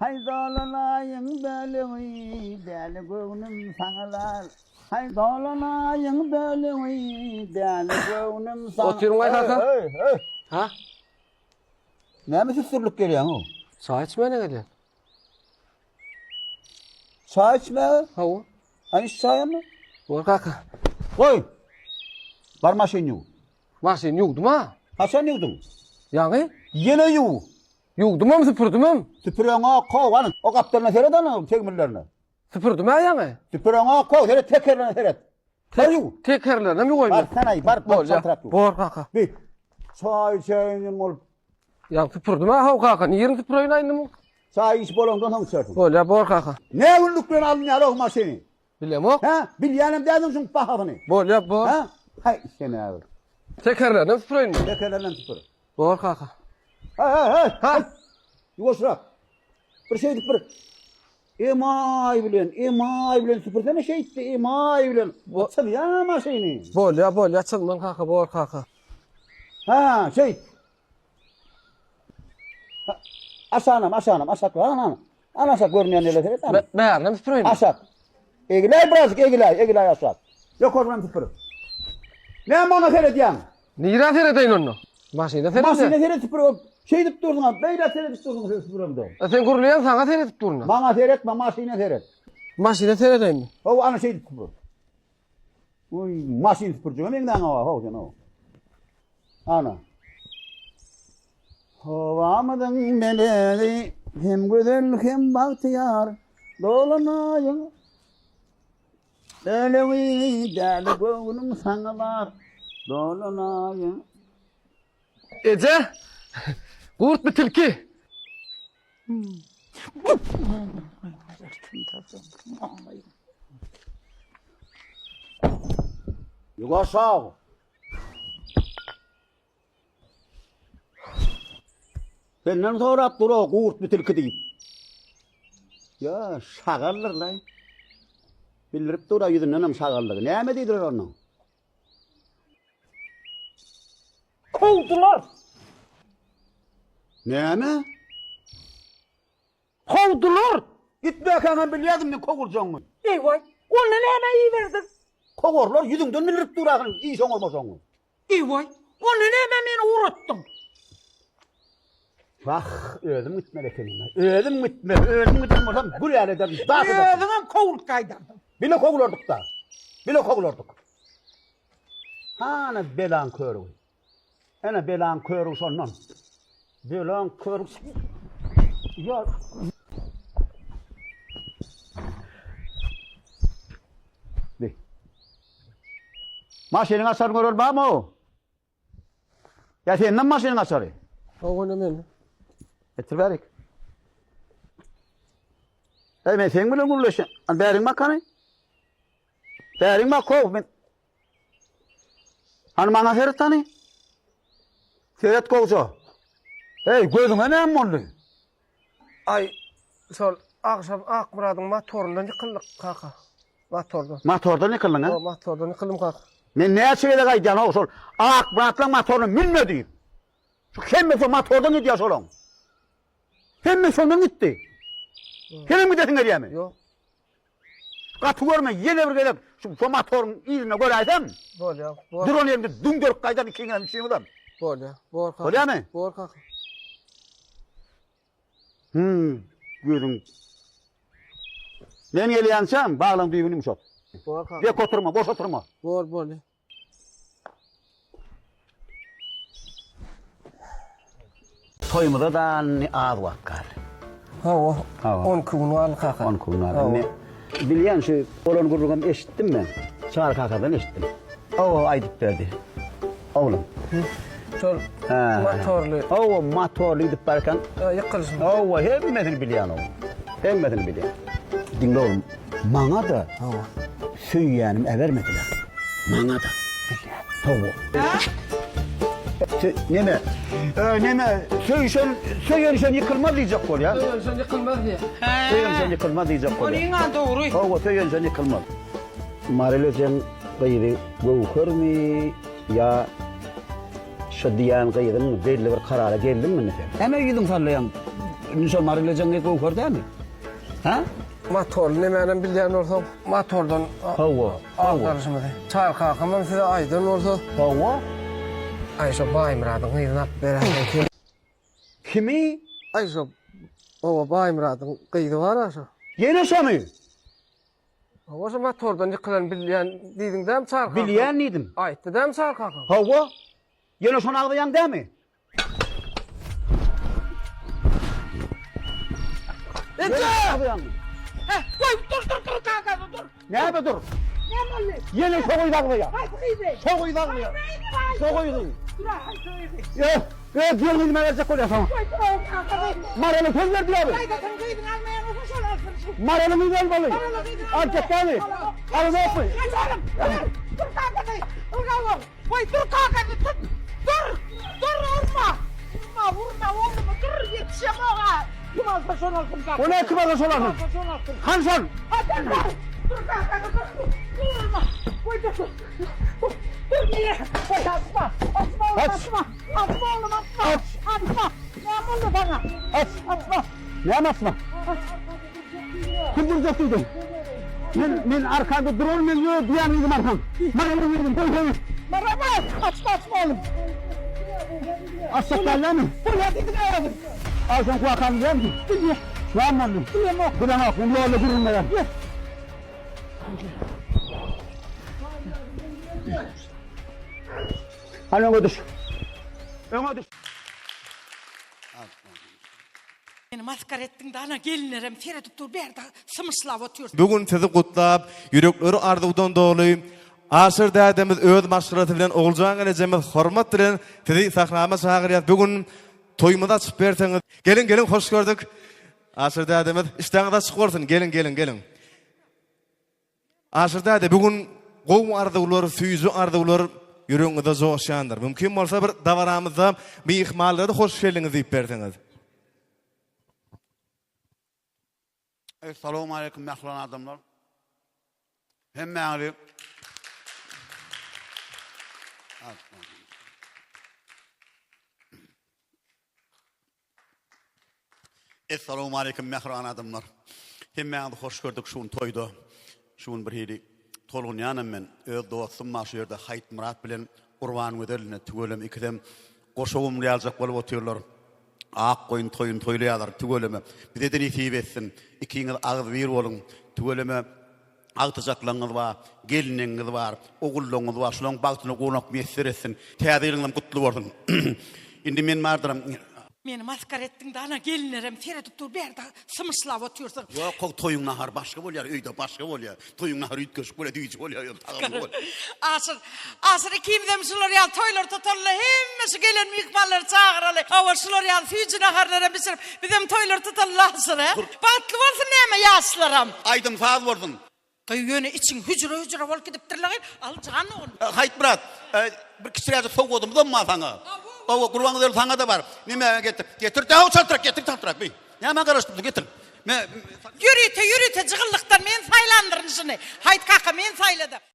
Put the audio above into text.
Haý dolanaýyň bölegi, däli göwnüm saňa lal. Haý dolanaýyň bölegi, däli göwnüm saňa. Otyryň aý kaka. Hey, hey. Ha? Näme süsdürilip gelýäň o? Çaý içmäne gelýän. Çaý içmäge? Hawa. Aý iç çaýamy? Bor kaka. Goý. Bar maşyn ýuw. Maşyn ýuwdum ha. Haçan ýuwduň? Ýaňy? Ýene ýuw. Ýuwdumam, süpürdimem. Süpüreňok, kow, hany, o gapdalyna seret ana, tegmillerine. Süpürdim-ä ýaňy. Süpüreňok, kow, seret, tekerlerine seret. Bar ýuw. Tekerlerinem ýuwaýyn. Bar, sen aý, bar, bar, çantrak ýuw. Bor, kaka. Bi, çaý içeýin bolup. Ýaňy süpürdim-ä, how, kaka, nirini süpüreýin aý indi muň? Çaý içip bolaňdan soň içersiň. Bolýa, bor, kaka. Nä günlük bilen alynýar o maşyny? Bilemok. Hä, bilýänem dälsiň şuň bahasyny. Bolýa, bor. Hä? Haý, sen-ä bir. Tekerlerinem süpüreýinmi? Tekerlerinem süpür. Bor kaka. Hey, hey, hey. Ha. Ýuwaşrak. Bir şeýdip bir emaý bilen, emaý bilen süpürsene şeýtdi, emaý bilen. Çyzýa maşyny. Bolýa, bolýa, çyzman kaka, bor kaka. Ha, şeýt. Aşanam, aşanam, aşak, ana. Ana aşak görünýän ýerler seret ana. Bärinem süpüreýin. Aşak. Egiläý birazjyk, egiläý, egiläý aşak. Ýokardan süpür. Näme maňa seredýäň? Nirä seredeýin onda? Maşyna seredýän. Maşyna seret süpür. Şeýdip durduň, beýle seredip durduň sen süpüremde. E sen gürleýäň, saňa seredip durun. Maňa seretme, maşyna seret. Maşyna seredeýinmi? Hawa, ana şeýdip süpür. Oý, maşyn süpürjige meňzäň hawa, haw sen haw. Ana. Howamyzyň melegi hem gözel hem bagtyýar dolanaýyň. Bölegi däli göwnüm saňa bar dolanaýyň. Eje! Gurt bir tilki! Ýuwaş-ow! Senden sorap dur o gurt bir tilki diýip. Ýa, şagaldyr-laý. Bildirip dur-a ýüzündenem şagaldygy. Näme diýdiler onnoň? Kowdular. Näme? Kowdular. Gitmäkäňem bilýärdim men kowuljagyňy. Eý-waý, onda nämä iberdiň? Kowarlar ýüzüňden bildirip dur ahyry iş oňarmasaňy. Eý-waý, onda nämä meni ugratdyň? Wah, özüm gitmeli ekenim. Özüm gitmeli, özüm giden bolsam gül ýaly ederdim, dat ederdim. Özüňem kowulyp gaýdardyň. Bile kowulardyk-da. Bile kowulardyk. Hany belaň körügi. Ene belaň körügi şondan. Belaň körügi. Ýa Bi. Maşynyň açaryny görer barmy o? Ýa senden maşynyň açary? Hawa, men. Getir bärik. Ey men seň bilen gürleşýän. Bäriň bak hany. Bäriň bak how men. Hany maňa seret hany. Seret gowja. Ey gözüňe näme boldy? Aý, şol agşam Akmyradyň motoryndan ýykyldyk kaka. Motordan. Motordan ýykyldyň, ha? Hawa, motordan ýykyldym kaka. Men näçe gezek aýdýan how şol Akmyratlaň motoryna münme diýip. Şu hemmesi motordan gidýär şolaň. Hemme şondan gitdi. Senem gidesiň gelýärmi? Ýok. Gaty görme, ýene bir gezek şu şo motoryň yzynda göräýsem. Bolýar. Bor. Duran ýerimde düňderip gaýdan ikiňizem, üçüňizem. Bolýar. Bor kaka. Bolýarmy? Bor kaka. Hüm, gözüň. Men gelýänçäm baglaň düýbüni ýumşat. Bor kaka. Bek oturma, boş oturma. Bor, bolýar. Toýumyza da indi az wagt galdy. Hawa, 12 gün galdy kaka. 12 gün galdy. Indi bilýän şu bolan gürrüňem eşitdim men. Çary kakadan eşitdim. Hawa, aýdyp berdi. Oglum. Şol motorly. Hawa, motorly gidip barkan. Ýykylyşyny. Hawa, hemmesini bilýän oglum. Hemmesini bilýän. Diňle oglum, maňa-da Söýýänim äbermediler. Maňa-da. Bilýän. Hawa. Neme? Neme? Söýüşen, söýenişen ýykylmaz diýjek bolýar. Söýenişen ýykylmaz diýýär. Söýenişen ýykylmaz diýjek bolýar. Onuň-a dogry. Hawa, söýenişen ýykylmaz. Maral ejeň gyzy Göwhermi ýa şo diýýän gyzyňmy belli bir karara geldiňmi indi sen? Näme ýüzüň sallaýaň? Indi şol Marylejeň gyz Göwher dälmi? Hä? Motorly nemänem bilýän bolsaň, motordan Hawa, hawa. agdaryşymyzy. Çary kakamam size aýdan bolsa. Hawa. Aý şo Baýmyradyň gyzyny alyp beräýseň kem. Kimi? Aý şo oba Baýmyradyň gyzy bar-a şo. Ýene şomy? Hawa şo motordan ýykylan bilýän diýdiň dämi Çary kakam? Bilýän diýdim. Aýtdy dämi Çary kakam? Hawa. Ýene şony agzaýaň dämi? Eje! Heh, goý, dur, dur, dur, kaka, dur. Näme dur? Näme boldy? Ýene şo gyz agzaýar. Haýsy gyzy? Şo gyz agzaýar. Şo gyzy. Dur, haýsy gyzy? Ýok, öz diýen gyzyma berjek bolýar saňa. Goý, dur, kaka. Maraly söz berdi ýaly. Gaýdasyň gyzyny almaýan bolsa şol alsyn. Maralyň gyzy almaly. Aljak dämi? Alazokmy? Gel oglum, dur, dur kaka, dur, dur. Goý, dur kaka, dur, dur, dur, urma, urma, urma, oglumy, dur, ýetişemok-a. Kim alsa şony alsyn kaka. O ne kim alsa şony alsyn? Alsa şony alsyn. Hany şol? Ha, dur, dur, dur kaka, dur, dur, urma. Goý, dur, dur, dur, niýe? Goý, atma, atma, oglum, atma, atma, oglum, atma, atma. Näme boldy saňa? Aç. Atma. Näme atma? Kim durjak diýdiň? Men men arkamda duran men ýok diýen ýigim arkam. Maňa bir ýigim goý goý. Marama, açma açma oğlum. Açsak galýamy? Bolýar diýdiň aýagy. Al sen kulakany bilýärmisin? Bilýän. Näme boldy? Bilemok. Bilemok. Men ýolda gürrüň berer. Hany öňe düş. Öňe düş. Meni maskara etdiň dana gelinlerem seredip dur bärde symyşlap otyr. Bu gün sizi gutlap, ýürekleri arzuwdan doly Aşyr dädemiz öz maşgalasy bilen Oguljan gelejemiz hormat bilen sizi sahnama çagyrýas. Bu gün toýumyzy açyp berseňiz. Geliň geliň hoş gördük. Aşyr dädemiz işdäňiz açyk bolsun. Geliň geliň geliň. Aşyr däde, bu gün gowy arzuwlar, süýji arzuwlar ýüregiňizde joşýandyr. Mümkin bolsa bir dabaramyzda myhmanlara hoş geldiňiz diýip berseňiz. Essalawmaleýkum mähriban adamlar. Hemmäňizi Essalawmaleýkim mähriban adamlar. Hemmäňizi hoş gördük şu gün toýda. Şu gün bir hili tolgunýanam men. Öz dostum bar şu ýerde Haýytmyrat bilen Gurbangözel ine tüweleme ikisem goşa gumly ýaljak bolup otyrlar. Ak goýun toýuny toýlaýarlar tüweleme. Bize-de nesip etsin. Ikiňiz agzybir boluň. Tüweleme Agtyjaklaryňyz bar, gelinleňňiz bar, ogullaryňyz bar, şolaryň bagtyna guwanmak miýesser etsin. Täze ýylyňyzam gutly bolsun. Indi men bardyram. Meni maskara etdiň dana gelinlerem seredip dur bärde symyşlap otyrsyň. Ýok how toýuň nahary başga bolýar öýde başga bolýar. Toýuň nahary üýtgeşik bolýar süýji bolýar ýöne tagamly bolýar. Aşyr Aşyr ikimizem şular ýaly toýlar tutalyla hemme şu gelen myhmanlary çagyraly hawa şular ýaly süýji naharlaram bişirip bizem toýlar tutalyla Aşyr hä. Bagtly bolsun näme ýaşlaram. Aýdym saz bolsun. Gyý ýöne içiň hüjre hüjre bolup gidipdirle gyý al jan ogul. Haýytmyrat, bir kiçiräjik sowgadymyzam bar saňa. Hawa, Gurbangözel saňa-da bar. Neme getir. Getir däw çaltrak, getir çaltrak. Bi. Nämä garaşyp dursuň, getir. Me Ýörite, ýörite jygyllykdan men saýlandyryn şuny. Haýyt kaka men saýladym.